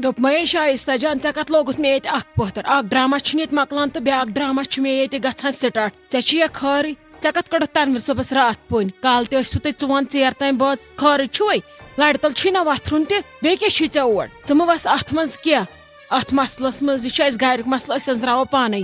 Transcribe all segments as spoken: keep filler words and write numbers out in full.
دوٚپمَے، شایستہ جان، ژےٚ کَتھ لوگُتھ مےٚ ییٚتہِ اَکھ پوٚتھر؟ اَکھ ڈرٛاما چھُنہٕ ییٚتہِ مۄکلان تہٕ بیٛاکھ ڈرٛاما چھُ مےٚ ییٚتہِ گژھان سٹارٹ۔ ژےٚ چھُ یا خٲرٕے، ژےٚ کَتھ کٔڑٕتھ تنویر صٲبَس راتھ پوٚنۍ؟ کالہٕ تہِ ٲسوٕ تُہۍ ژُوَن ژیر تام بٲژ، خٲرٕے چھُوَے؟ لَرِ تَل چھُے نہ وۄتھرُن تہِ، بیٚیہِ کیٛاہ چھُے ژےٚ اور؟ ژٕ مہٕ وَس اَتھ منٛز کینٛہہ۔ اَتھ مسلَس منٛز، یہِ چھُ اَسہِ گَریُک مسلہٕ، أسۍ أنٛزراوو پانَے۔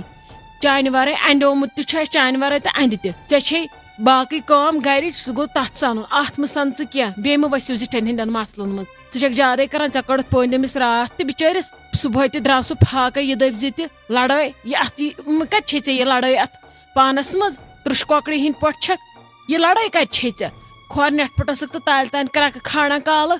چانہِ وَرٲے اَنٛدیومُت تہِ چھُ اَسہِ، چانہِ وَرٲے تہٕ اَنٛدِ تہِ۔ ژےٚ چھے باقٕے کٲم گَرِچ، سُہ گوٚو تَتھ سَنُن۔ اَتھ مہٕ سَن ژٕ کینٛہہ، بیٚیہِ مہٕ ؤسِو زِٹھٮ۪ن ہِنٛدٮ۪ن مسلَن منٛز۔ ژٕ چھَکھ زیادَے کَران، ژےٚ کٔڑٕتھ پوٚنۍ تٔمِس راتھ تہِ بِچٲرِس۔ صُبحٲے تہِ درٛاو سُہ فاقَے، یہِ دٔپۍ زِ تہِ لَڑٲے، یہِ اَتھ یہِ، م، کَتہِ چھے ژےٚ یہِ لَڑٲے اَتھ پانَس منٛز؟ ترٛوٚش کۄکرِ ہِنٛدۍ پٲٹھۍ چھَکھ، یہِ لَڑٲے کَتہِ چھے ژےٚ؟ کھۄر نٮ۪ٹھ پھٕٹَسَکھ ژٕ تالہِ تانۍ کرٛٮ۪کہٕ کھالان کالہٕ۔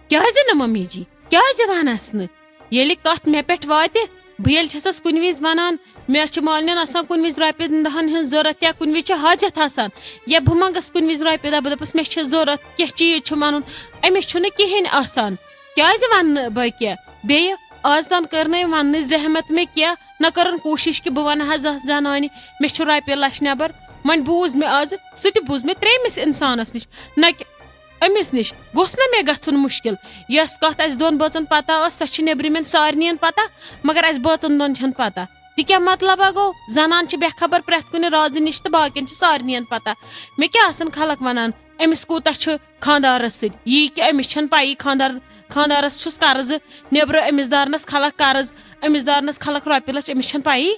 کیٛازِ نہٕ ممی جی؟ کیٛازِ وَنَس نہٕ؟ ییٚلہِ کَتھ مےٚ پٮ۪ٹھ واتہِ، بہٕ ییٚلہِ چھَسَس کُنہِ وِزِ وَنان، مےٚ چھِ مالنٮ۪ن آسان کُنہِ وِزِ رۄپیَن دَہَن ہٕنٛز ضوٚرَتھ یا کُنہِ وِزِ چھِ حاجت آسان، یا بہٕ منٛگَس کُنہِ وِزِ رۄپیہِ دَہ، بہٕ دَپَس، مےٚ چھِ ضوٚرَتھ، کینٛہہ چیٖز چھُ وَنُن، أمِس چھُنہٕ کِہیٖنۍ آسان۔ کیٛازِ وَنہٕ نہٕ بہٕ کینٛہہ؟ بیٚیہِ آز تام کٔر نہٕ أمۍ وَننٕچ زحمت مےٚ کینٛہہ، نہ کٔرٕن کوٗشِش کہِ بہٕ وَنہٕ ہا زانٛہہ زَنانہِ، مےٚ چھُ رۄپیہِ لَچھ نٮ۪بَر۔ وۄنۍ بوٗز مےٚ آزٕ، سُہ تہِ بوٗز مےٚ ترٛیٚیمِس اِنسانَس نِش، نہ کہِ أمِس نِش۔ گوٚژھ نہ مےٚ گژھُن مُشکِل؟ یۄس کَتھ اَسہِ دۄن بٲژَن پَتہ ٲس، سۄ چھِ نیٚبرِمٮ۪ن سارنِیَن پَتہ، مگر اَسہِ بٲژَن دۄن چھَنہٕ پَتہ۔ تہِ کیٛاہ مطلبہ گوٚو؟ زَنان چھِ بے خبر پرٛٮ۪تھ کُنہِ رازٕ نِش تہٕ باقیَن چھِ سارنِیَن پَتہ۔ مےٚ کیٛاہ آسَن خلق وَنان؟ أمِس کوٗتاہ چھُ خانٛدارَس سۭتۍ؟ یی کہِ أمِس چھَنہٕ پَیی خانٛدار، خانٛدارَس چھُس قرضہٕ، نیٚبرٕ أمِس دارنَس خلق قرض، أمِس دارنَس خلق رۄپیہِ لَچھ، أمِس چھَنہٕ پَیی۔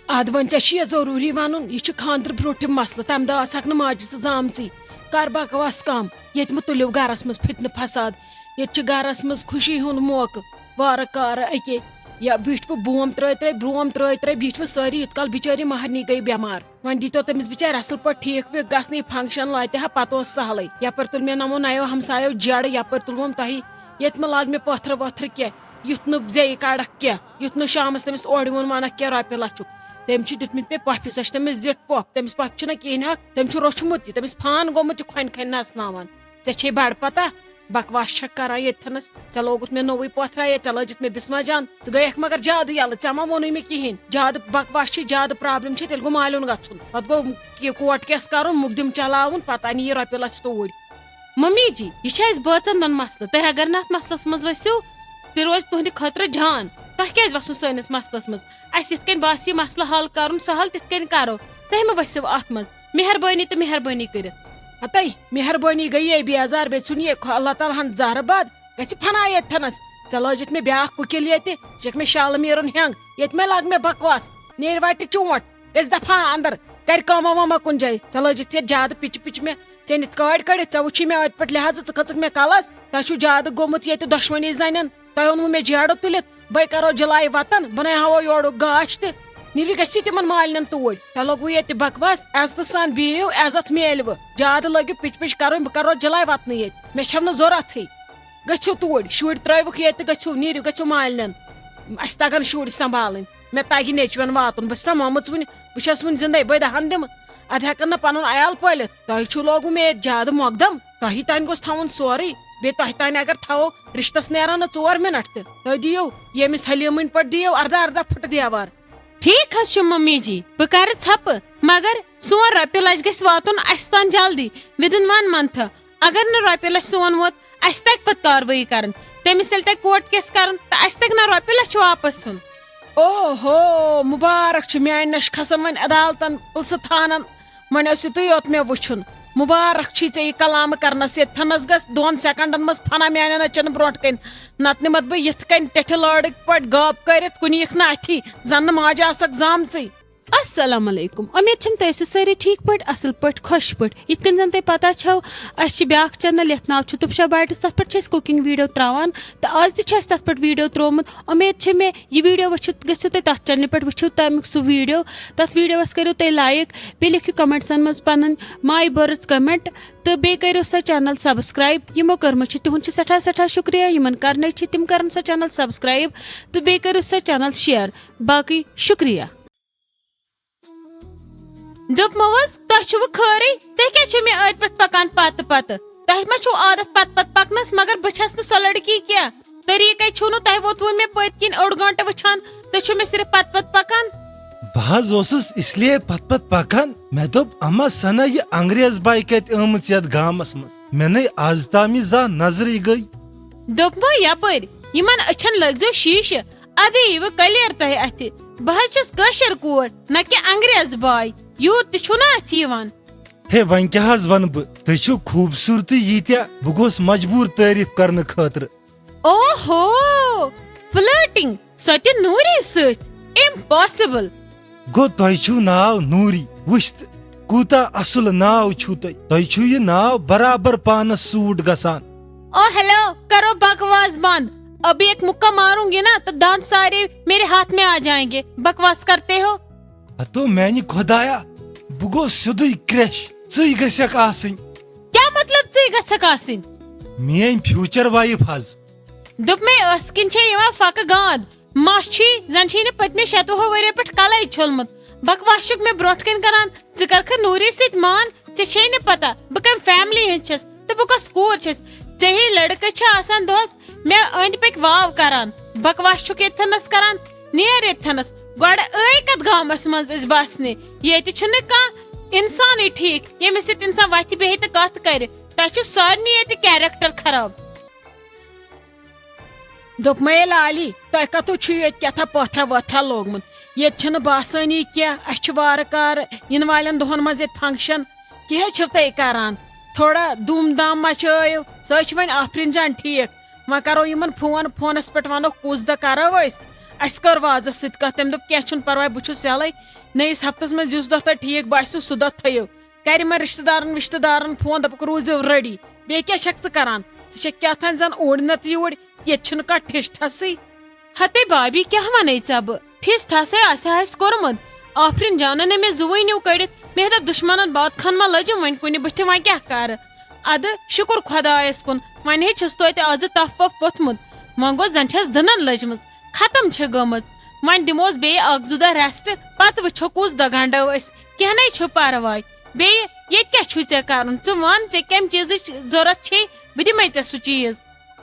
اَدٕ وۄنۍ ژےٚ چھُ یہِ ضروٗری وَنُن، یہِ چھُ خانٛدرٕ برٛونٛٹھِم مسلہٕ، تَمہِ دۄہ آسہٕ ہَکھ نہٕ ماجہِ ژٕ زامژٕے۔ کر بکواس کم، ییٚتہِ مہٕ تُلِو گرس منٛز فتنہٕ فساد۔ ییٚتہِ چھُ گرس منٛز خوشی ہُنٛد موقعہٕ، وارٕ کارٕ اکے یا بیٖٹھوٕ بوم ترٲے ترٲے، برٛوم ترٲے ترٲے بیٖٹھوٕ سٲری، یوٗت کال بِچٲرۍ مہرنی گٔے بٮ۪مار۔ وۄنۍ دیٖتو تٔمِس بِچارِ اصل پٲٹھۍ ٹھیٖک ویٖک گژھنہٕ، یہِ function لاتہِ ہا، پتہٕ اوس سہلٕے۔ یپٲرۍ تُل مےٚ نمو نیو ہمسایو جڑٕ، یپٲرۍ تُلوم تۄہہِ۔ ییٚتہِ مہٕ لاگ مےٚ پتھرٕ وتھرٕ کینٛہہ، یُتھ نہٕ زیٚیہِ کڑکھ کینٛہہ، یُتھ نہٕ شامس تٔمِس اورٕ یِوُن ونکھ کینٛہہ رۄپیہِ لچھُک۔ تٔمۍ چھِ دیُتمٕتۍ مےٚ پۄپھِ، سۄ چھِ تٔمِس زِٹھ پۄپھ، تٔمِس پۄپھِ چھُنہ کِہیٖنۍ حق، تٔمۍ چھُ روٚچھمُت یہِ، تٔمِس فان گوٚمُت یہِ کھۄنہِ کھۄنہِ نژناوان۔ ژےٚ چھے بڑٕ پتہ، بکواس چھکھ کران ییٚتھنس۔ ژےٚ لوگُتھ مےٚ نوٚوُے پۄتھ راے، ژےٚ لٲجِتھ مےٚ بسمہ جان۔ ژٕ گٔیکھ مگر زیادٕ یلہٕ، ژےٚ ما ووٚنُے مےٚ کِہیٖنۍ؟ زیادٕ بکواس چھِ، زیادٕ problem چھِ، تیٚلہِ گوٚو مالیُن گژھُن۔ پتہٕ گوٚو یہِ court case کرُن، مُقدِم چلاوُن، پتہٕ انہِ یہِ رۄپیہِ لچھ توٗرۍ۔ ممی جی، یہِ چھِ اَسہِ بٲژن دۄن مسلہٕ۔ تُہۍ اگر نہٕ اتھ مسلس منٛز ؤسِو، تہِ روزِ تُہنٛدِ خٲطرٕ جان۔ تۄہہِ کیازِ وسُن سٲنِس مسلس منٛز؟ اسہِ یِتھ کٔنۍ باسہِ یہِ مسلہٕ حل کرُن سہل، تِتھ کٔنۍ کرو۔ تُہۍ مہٕ ؤسِو اتھ منٛز۔ مہربٲنی تہٕ مہربٲنی کٔرِتھ۔ ہتے، مہربٲنی گٔیے بیزار، بیٚیہِ ژھُن یہِ خۄ-، اللہ تعالیٰ ہن زہرٕ باد۔ گژھِ فنا ییٚتھنس۔ ژےٚ لٲجِتھ مےٚ بیٛاکھ کُکِل ییٚتہِ، ژٕ چھَکھ مےٚ شالہٕ میرُن ہٮ۪نٛگ۔ ییٚتہِ مہ لگ مےٚ بکواس۔ نیرِ وَٹہِ چونٛٹھ، گژھِ دفعہ اندر، کرِ کٲمہ وٲمہ کُنہِ جایہِ۔ ژےٚ لٲجِتھ ییٚتہِ زیادٕ پِچہِ پِچہِ مےٚ۔ ژےٚ نِتھ کٲڑۍ کٔڑِتھ، ژےٚ وُچھی مےٚ أتھۍ پٮ۪ٹھ لحاظہٕ، ژٕ کھٔژٕکھ مےٚ کلس۔ تۄہہِ چھُو زیادٕ گوٚمُت ییٚتہِ دۄشوٕنی زنٮ۪ن۔ تۄہہِ اوٚنوُ مےٚ جیڑٕ تُلِتھ، بے کرو جلاے وطن، بناوہاو یورُک گاش تہِ۔ نیٖرِو گژھِ تِمن مالنٮ۪ن توٗرۍ۔ تۄہہِ لوٚگوُ ییٚتہِ بکواس، عزتہٕ سان بِہِو، عزت میلوٕ۔ زیادٕ لٲگِو پِچ پِچ کرٕنۍ، بہٕ کرو جلاے وطنٕے ییٚتہِ۔ مےٚ چھَو نہٕ ضوٚرتھٕے۔ گٔژھِو توٗرۍ، شُرۍ ترٲوِکھ ییٚتہِ، گٔژھِو، نیٖرِو، گٔژھِو مالنٮ۪ن۔ اَسہِ تَگَن شُرۍ سنبھالٕنۍ۔ مےٚ تَگہِ نیٚچوٮ۪ن واتُن۔ بہٕ چھَسا مامٕژ وٕنہِ، بہٕ چھَس وٕنہِ زِندَے، بہٕ دَہَن دِمہٕ۔ اَدٕ ہٮ۪کَن نہٕ پَنُن عیال پٲلِتھ۔ تۄہہِ چھُو لوگمُت مےٚ ییٚتہِ زیادٕ مۄقدم۔ تۄہی تانۍ گوٚژھ تھاوُن سورُے۔ بیٚیہِ تۄہہِ تانۍ اگر تھاوو، رِشتَس نیرَن نہٕ ژور مِنَٹ تہِ۔ تُہۍ دِیِو ییٚمِس حلیٖمٕنۍ پٲٹھۍ، دِیِو اَرداہ اَرداہ پھٕٹہٕ دیوار۔ ٹھیٖک حظ چھُ ممی جی، بہٕ کَرٕ ژھۄپہٕ، مگر سون رۄپیہِ لَچھ گژھِ واتُن اَسہِ تام جلدی، within one month۔ اگر نہٕ رۄپیہِ لَچھ سون ووت، اَسہِ تَگہِ پَتہٕ کاروٲیی کَرٕنۍ۔ تٔمِس ییٚلہِ تَگہِ court case کَرُن، تہٕ اَسہِ تَگہِ نہ رۄپیہِ لَچھ واپَس ہیوٚن۔ اوہو، مُبارک چھُ میٛانہِ نَشہِ کھسان وۄنۍ عدالتَن، پُلسہٕ تھانَن۔ وۄنۍ ٲسِو تُہۍ یوت مےٚ وٕچھُن۔ مُبارک چھُے ژےٚ یہِ کلامہٕ کرنس۔ ییٚتھنس گژھ دۄن سیکنڈن منٛز فنا میانٮ۪ن أچھن برونٛٹھ کنۍ، نتہٕ نِمتھ بہٕ یِتھ کنۍ ٹٮ۪ٹھِ لٲرٕکۍ پٲٹھۍ گٲب کٔرِتھ، کُنہِ یِکھ نہٕ اتھی، زن نہٕ ماجہِ آسکھ زامژٕے۔ السلام علیکم، امید چھم تُہۍ ٲسِو سٲری ٹھیک پٲٹھۍ، اصل پٲٹھۍ، خۄش پٲٹھۍ۔ یِتھ کٔنۍ زن تۄہہِ پتہ چھو، اسہِ چھِ بیاکھ channel، یتھ ناو چھُ تُپشا بایٹس، تتھ پٮ۪ٹھ چھِ أسۍ cooking video تراوان، تہٕ آز تہِ چھُ اسہِ تتھ پٮ۪ٹھ video تروومُت۔ امید چھِ مےٚ یہِ video وٕچھِتھ گٔژھِو تُہۍ تتھ channelہِ پٮ۪ٹھ وٕچھِو تمیُک سُہ video، تتھ videoس کٔرِو تُہۍ like، بیٚیہِ لیکھِو commentسن منٛز پنٕنۍ my words comment، تہٕ بیٚیہِ کٔرِو سۄ channel subscribe۔ یِمو کٔرمٕژ چھِ، تِہُنٛد چھُ سٮ۪ٹھاہ سٮ۪ٹھاہ شُکریہ۔ یِمن کرنٕے چھِ، تِم کرن سۄ channel subscribe، تہٕ بیٚیہِ کٔرِو سۄ channel share۔ باقٕے شُکریہ۔ دوٚپمو حظ، تۄہہِ چھُوٕ خٲرٕے؟ تُہۍ کیٛازِ چھِو مےٚ أتھۍ پٮ۪ٹھ پکان پتہٕ پتہٕ؟ تۄہہِ ما چھُو عادت پتہٕ پتہٕ پکنس؟ مگر بہٕ چھَس نہٕ سۄ لڑکی کینٛہہ۔ طریٖقے چھُو نہٕ تۄہہِ ووتوٕ مےٚ پٔتۍ کِنۍ اوٚڑ گٲنٛٹہٕ وٕچھان، تُہۍ چھِو مےٚ صرف پتہٕ پتہٕ پکان۔ بہٕ حظ اوسُس اس لیے پتہٕ پتہٕ پکان، مےٚ دوٚپ، اما سنا، یہِ انگریز باے کتہِ آمٕژ یتھ گامس منٛز؟ مےٚ نے از تام یہِ زانٛہہ نظرٕے گٔے۔ دوٚپمو یپٲرۍ، یِمن أچھن لٲگزیو شیٖشہٕ، ادٕ یِیہِ کلیر تۄہہِ اتھِ۔ بہٕ حظ چھَس کٲشِر کوٗر، نہ کہِ انگریز باے، یوٗت تہِ چھُو نہٕ اتھِ یِوان۔ ہے، وۄنۍ کیٛاہ حظ ونہٕ بہٕ؟ تُہۍ چھِو خوٗبصوٗرتٕے ییٖتیٛاہ، بہٕ گوٚوس مجبوٗر تعریٖف کرنہٕ خٲطرٕ۔ اوہو، فلرٹنگ، سۄ تہِ نوٗری سۭتۍ؟ امپاسبل۔ گوٚو تۄہہِ چھُو ناو نوٗری؟ وٕچھ تہٕ، کوٗتاہ اصل ناو چھُو تۄہہِ۔ تۄہہِ چھُو یہِ ناو برابر پانس سوٗٹ گژھان۔ او ہیلو، کرو بکواس بند۔ ابھی ایک مکہ ماروں گی نا تو دانت سارے میرے ہاتھ میں آ جائیں گے، بکواس کرتے ہو۔ ہتو میانہِ خۄدایا، بہٕ گوٚوس سیوٚدُے کرٛیش۔ ژٕے گژھکھ آسٕنۍ۔ کیا مطلب ژٕے گژھکھ آسٕنۍ؟ میٲنۍ فیوچر وایف حظ۔ دوٚپمَے، ٲسہٕ کِنۍ چھے یِوان فقہٕ گانٛد۔ مَس چھُے، زَن چھُے نہٕ پٔتمہِ شَتوُہو ؤریو پٮ۪ٹھ کَلَے چھوٚلمُت۔ بکواس چھُکھ مےٚ برونٛٹھ کَنہِ کَران۔ ژٕ کَرکھٕ نوٗری سۭتۍ مان؟ ژےٚ چھے نہٕ پَتہ بہٕ کَمہِ فیملی ہٕنٛز چھَس تہٕ بہٕ کۄس کوٗر چھَس۔ ژےٚ ہِوۍ لٔڑکہٕ چھِ آسان دۄہَس مےٚ أنٛدۍ پٔکۍ واو کَران۔ بکواس چھُکھ ییٚتھَنَس کَران، نیر ییٚتھَنَس۔ گۄڈٕ ٲے کَتھ گامَس منٛز أسۍ بَسنہِ؟ ییٚتہِ چھُنہٕ کانٛہہ اِنسانٕے ٹھیٖک، ییٚمِس سۭتۍ اِنسان وَتھِ بیٚہہِ تہٕ کَتھ کَرِ۔ تۄہہِ چھُ سارنٕے ییٚتہِ کیریکٹر خراب۔ دوٚپمَے، ہے لالی، تۄہہِ کَتھو چھُ ییٚتہِ کیٛاہ تھا پٲتھرا وٲتھرا لوگمُت؟ ییٚتہِ چھَنہٕ باسٲنی کینٛہہ۔ اَسہِ چھِ وارٕ کارٕ یِنہٕ والٮ۪ن دۄہَن منٛز ییٚتہِ فنٛکشن۔ کیٛاہ حظ چھِو تُہۍ کَران؟ تھوڑا دوٗم دام مَچٲیِو۔ سۄ حظ چھِ وۄنۍ آفریٖن جان ٹھیٖک۔ وۄنۍ کَرو یِمَن فون، فونَس پٮ۪ٹھ وَنو کُس دۄہ کَرو أسۍ۔ اَسہِ کٔر وازَس سۭتۍ کَتھ، تٔمۍ دوٚپ، کینٛہہ چھُنہٕ پَرواے، بہٕ چھُس یَلَے۔ نٔیِس ہفتَس منٛز یُس دۄہ تۄہہِ ٹھیٖک باسیو، سُہ دۄہ تھٲیِو۔ کَرِ یِمَن رِشتہٕ دارَن وِشتہٕ دارَن فون، دوٚپُکھ، روٗزِو ریڈی۔ بیٚیہِ کیٛاہ چھَکھ ژٕ کَران؟ ژٕ چھَکھ کیٛاہ تھانۍ زَن اوٗرۍ نَتہٕ یوٗرۍ؟ ییٚتہِ چھُنہٕ کانٛہہ ٹھِس ٹھَسٕے۔ ہَتے بابی، کیٛاہ وَنَے ژےٚ بہٕ؟ ٹھِس ٹھَسَے آسہِ ہا اَسہِ کوٚرمُت۔ آفریٖن جانَن نے مےٚ زُوٕے نیوٗ کٔڑِتھ۔ مےٚ دوٚپ، دُشمَنَن باد خان ما لٔجِم وۄنۍ کُنہِ بٕتھِ، وۄنۍ کیٛاہ کَرٕ؟ اَدٕ شُکُر خۄدایَس کُن، وۄنۍ ہے چھُس توتہِ آزٕ تَپھ پَپھ پوٚتھمُت۔ وۄنۍ گوٚو زَن چھَس دٕنَن لٔجمٕژ، ختم چھِ گٔمٕژ۔ وۄنۍ دِموس بیٚیہِ اَکھ زٕ دۄہ ریسٹ، پَتہٕ وٕچھو کُس دۄہ گنٛڈو أسۍ۔ کینٛہہ نَے چھُ پَرواے۔ بیٚیہِ ییٚتہِ کیٛاہ چھُے ژےٚ کَرُن؟ ژٕ وَن، ژےٚ کَمہِ چیٖزٕچ ضوٚرَتھ چھے، بہٕ دِمَے ژےٚ سُہ چیٖز۔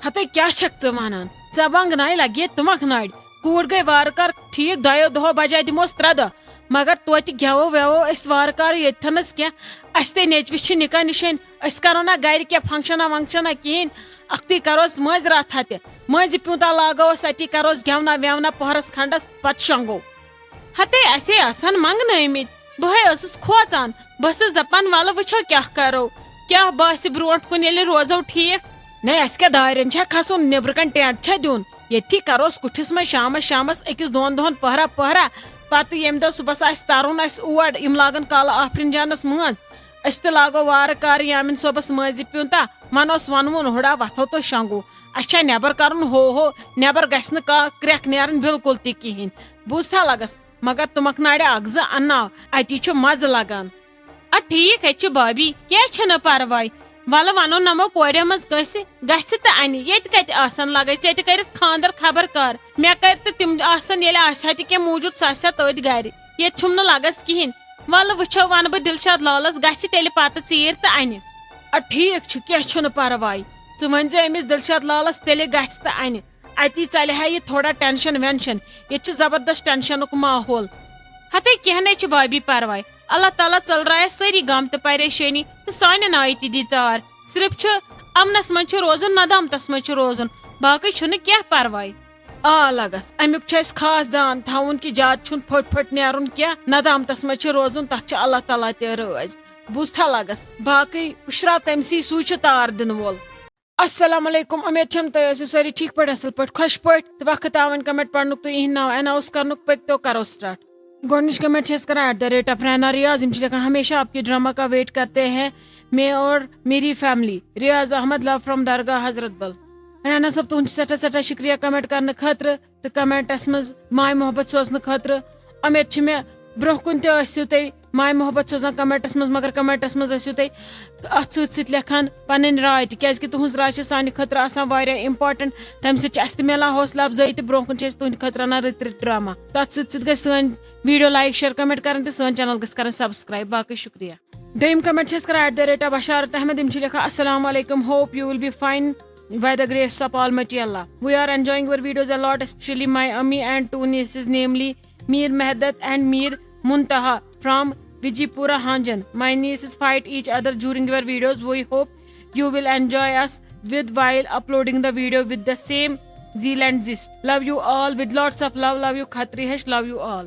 ہتے کیٛاہ چھَکھ ژٕ وَنان؟ ژےٚ بنٛگ نَے لَگہِ ییٚتہِ تُمَکھ نَڑِ۔ کوٗر گٔے وارٕ کار ٹھیٖک، دۄیو دۄہو بجایہِ دِموس ترٛےٚ دۄہ۔ مگر توتہِ گٮ۪وو وٮ۪وو أسۍ وارٕ کارٕ ییٚتھَنَس کینٛہہ۔ اَسہِ تے نیٚچوِس چھِ نِکاح نِشٲنۍ، أسۍ کَرو نہ گَرِ کینٛہہ فنٛکشَنا ونٛکشَنا کِہیٖنۍ۔ اَکھتُے کَروس مٲنٛزِ راتھا تہِ۔ مٲنٛزِ پیوٗنٛتاہ لاگو أسۍ اَتی، کَروس گٮ۪ونا وٮ۪ونا پۄہرَس کھنٛڈَس، پَتہٕ شۄنٛگو۔ ہتے اَسے آسہٕ ہن منٛگنٲومٕتۍ۔ بہٕ ہے ٲسٕس کھوژان۔ بہٕ ٲسٕس دَپان، وَلہٕ وٕچھو کیٛاہ کَرو۔ کیٛاہ باسہِ برونٛٹھ کُن ییٚلہِ روزو ٹھیٖک؟ نے، اَسہِ کیٛاہ دارٮ۪ن چھا کھَسُن، نیٚبرٕ کَنۍ ٹٮ۪نٛٹ چھا دیُن؟ ییٚتھی کَروس کُٹھِس منٛز شامَس شامَس أکِس دۄن دۄہَن پٔہرا پٔہرا۔ پَتہٕ ییٚمہِ دۄہ صُبحَس آسہِ تَرُن اَسہِ اور، یِم لاگَن کالہٕ آفریٖن جانَس مٲنٛز۔ أسۍ تہِ لاگو وارٕ کارٕ یامِن صٲبَس مٲنٛزِ پیوٗنٛتاہ۔ وَنوس وَنوُن، ہُڑا وۄتھو تہٕ شۄنٛگو۔ اَسہِ چھا نٮ۪بَر کَرُن ہو ہو؟ نٮ۪بَر گژھِ نہٕ کانٛہہ کرٛٮ۪کھ نیرٕنۍ بِلکُل تہِ کِہیٖنۍ۔ بوٗزتھا لَگَس؟ مگر تُمَکھ ناڑِ اَکھ زٕ اَنناو، اَتی چھُ مَزٕ لَگان۔ اَدٕ ٹھیٖک ہے چھُ بابی، کینٛہہ چھُنہٕ پَرواے۔ وَلہٕ وَنو نَمو کورٮ۪و منٛز کٲنٛسہِ، گژھِ تہٕ اَنہِ۔ ییٚتہِ کَتہِ آسَن لَگے ژےٚ تہِ کٔرِتھ خانٛدَر خبر کَر؟ مےٚ کَرِ تہٕ تِم آسَن، ییٚلہِ آسہِ ہا تہِ کینٛہہ موٗجوٗد، سُہ آسہِ ہا تٔتھۍ گَرِ۔ ییٚتہِ چھُم نہٕ لَگَس کِہیٖنۍ۔ وَلہٕ وٕچھو، وَنہٕ بہٕ دِلشاد لالَس، گژھِ تیٚلہِ پَتہٕ ژیٖرۍ تہٕ اَنہِ۔ اَدٕ ٹھیٖک چھُ، کینٛہہ چھُنہٕ پَرواے۔ ژٕ ؤنۍ زِ أمِس دِلشاد لالَس، تیٚلہِ گژھِ تہٕ اَنہِ۔ اَتی ژَلہِ ہا یہِ تھوڑا ٹٮ۪نشَن وٮ۪نشَن۔ ییٚتہِ چھُ زبردست ٹٮ۪نشَنُک ماحول۔ ہَتے کینٛہہ نَے چھُ بابی پَرواے۔ اللہ تعالیٰ ژٔلرایَس سٲری غم تہٕ پریشٲنی تہٕ سانہِ نایہِ تہِ دی تار۔ صرف چھُ اَمنَس منٛز چھُ روزُن، ندامتَس منٛز چھُ روزُن، باقٕے چھُنہٕ کینٛہہ پَرواے۔ آ لَگَس، اَمیُک چھُ اَسہِ خاص دھیان تھاوُن کہِ زیادٕ چھُنہٕ پھٔٹۍ پھٔٹۍ نیرُن کینٛہہ، ندامتَس منٛز چھُ روزُن، تَتھ چھُ اللہ تعالیٰ تہِ رٲضۍ۔ بوٗزتھا لَگَس، باقٕے پُشراو تٔمۍ سٕے، سُے چھُ تار دِنہٕ وول۔ السلام علیکم، امید چھم تُہۍ ٲسِو سٲری ٹھیٖک پٲٹھۍ، اصل پٲٹھۍ، خۄش پٲٹھۍ تہٕ وقت آو وۄنۍ کمنٹ پرنُک تہٕ یِہِنٛدۍ ناو اناؤنس کرنُک، پٔکۍ تو کرو سٹارٹ۔ گۄڈٕنِچ کمنٹ چھِ أسۍ کران at the rate of Reena Riyaz, یِم چھِ لیکھان، ہمیشہ آپ کی ڈرامہ کا ویٹ کرتے ہیں میں اور میری family, Riyaz Ahmad, love from Dargah Hazratbal. Raina صٲب، تُہُنٛد چھُ سٮ۪ٹھاہ سٮ۪ٹھاہ شُکریہ کمنٹ کرنہٕ خٲطرٕ تہٕ کمنٹس منٛز ماے محبت سوزنہٕ خٲطرٕ۔ امید چھِ مےٚ برونٛہہ کُن تہِ ٲسِو تُہۍ ماے محبت سوزان کمنٹس منٛز، مگر کمنٹس منٛز ٲسِو تُہۍ اتھ سۭتۍ سۭتۍ لیکھان پنٕنۍ راے تہِ، کیازِ کہِ تُہنٛز راے چھِ سانہِ خٲطرٕ آسان واریاہ امپورٹنٹ، تمہِ سۭتۍ چھِ اسہِ تہِ میلان حوصلہٕ افزٲیی تہٕ برونٛہہ کُن چھِ أسۍ تُہنٛدِ خٲطرٕ انان رٕتۍ رٕتۍ ڈرامہ۔ تتھ سۭتۍ سۭتۍ گژھِ سٲنۍ ویڈیو لایک، شیئر، کمنٹ کرٕنۍ تہٕ سٲنۍ چینل گژھِ کرٕنۍ سبسکرایب۔ باقٕے شُکریہ۔ دوٚیِم کمنٹ چھِ أسۍ کران ایٹ دا ریٹ آف بشارت احمد، یِم چھِ لیکھان، السلام علیکم، hope you will be fine by the grace of Almighty Allah. We are enjoying your videos a lot, especially my Ami and two nieces, namely Mir Mehdat and Mir Muntaha from Vijipura Hanjan. My nieces fight each other during your videos. We hope you will enjoy us with while uploading the video with the same zeal and zest. Love you all with lots of love, love you Khatri ہش, love you all.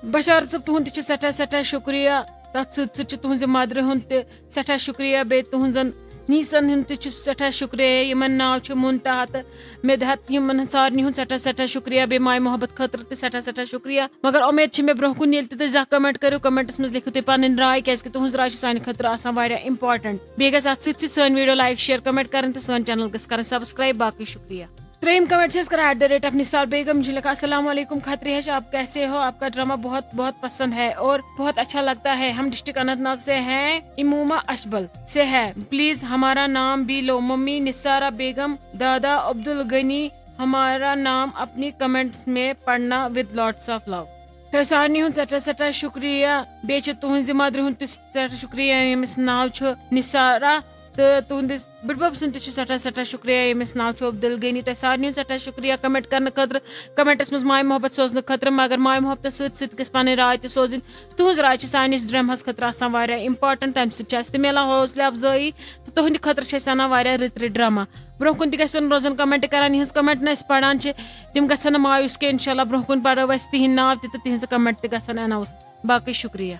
بشارت صٲب، تُہُنٛد تہِ چھُ سٮ۪ٹھاہ سٮ۪ٹھاہ شُکریہ۔ تَتھ سۭتۍ سۭتۍ چھُ تُہٕنٛزِ مَدرِ ہُنٛد تہِ سٮ۪ٹھاہ شُکریہ، بیٚیہِ تُہٕنٛزَن نیٖسَن ہُنٛد تہِ چھُ سٮ۪ٹھاہ شُکریہ، یِمَن ناو چھُ مُنتہا تہٕ مِدحت، یِمَن سارنٕے ہُنٛد سٮ۪ٹھاہ سٮ۪ٹھاہ شُکریہ، بیٚیہِ ماے محبت خٲطرٕ تہِ سٮ۪ٹھاہ سٮ۪ٹھاہ شُکریہ۔ مگر اُمید چھِ مےٚ برٛونٛہہ کُن ییٚلہِ تہِ تُہۍ زانٛہہ comment کٔرِو، commentس منٛز لیکھِو تُہۍ پَنٕنۍ راے، کیٛازِکہِ تُہٕنٛز راے چھِ سانہِ خٲطرٕ آسان واریاہ important۔ بیٚیہِ گژھِ اَتھ سۭتۍ سۭتۍ سٲنۍ video like، share، comment کَرٕنۍ تہٕ سٲنۍ channel گژھِ کَرٕنۍ subscribe۔ باقٕے شُکریہ۔ ترٛیٚیِم comment چھِ أسۍ کران at the rate of Nisar بیگم، یِم چھِ لیکھان، السلام علیکم کھتری ہش، آپ کیسے ہو؟ آپ کا ڈرامہ بہت بہت پسند ہے اور بہت اچھا لگتا ہے۔ ہم district اننت ناگ سے ہیں، امومہ اشبل سے ہے، please ہمارا نام بھی لو۔ ممی نثارہ بیگم، دادا عبدالغنی، ہمارا نام اپنی comments میں پڑھنا with lots of love۔ تۄہہِ سارنٕے ہُنٛد سٮ۪ٹھاہ سٮ۪ٹھاہ شُکریہ۔ بیٚیہِ چھِ تُہٕنٛزِ مَدرِ ہُنٛد تہِ سٮ۪ٹھاہ شُکریہ، ییٚمِس ناو چھُ نثارہ، تہٕ تُہٕنٛدِس بٕڈبَب سُنٛد تہِ چھُ سٮ۪ٹھاہ سٮ۪ٹھاہ شُکریہ، ییٚمِس ناو چھُ عبدالغنی۔ تۄہہِ سارنٕے ہُنٛد سٮ۪ٹھاہ شُکریہ comment کرنہٕ خٲطرٕ، commentس منٛز ماے محبت سوزنہٕ خٲطرٕ، مگر ماے محبتس سۭتۍ سۭتۍ گژھِ پنٕنۍ راے تہِ سوزٕنۍ۔ تُہٕنٛز راے چھِ سانِس ڈرامہس خٲطرٕ آسان واریاہ important، تَمہِ سۭتۍ چھِ اَسہِ تہِ میلان حوصلہٕ افزٲیی، تہٕ تُہٕنٛدِ خٲطرٕ چھِ أسۍ اَنان واریاہ رٕتۍ رٕتۍ ڈرامہ۔ برٛونٛہہ کُن تہِ گژھن روزُن comment کران، یِہٕنٛز comment نہٕ أسۍ پران چھِ، تِم گژھن نہٕ مایوس کینٛہہ۔ انشاءاللہ برٛونٛہہ کُن پرو أسۍ تِہِنٛدۍ ناو تہِ تہٕ تِہِنٛزٕ comment تہِ گژھن announce۔ باقٕے شُکریہ۔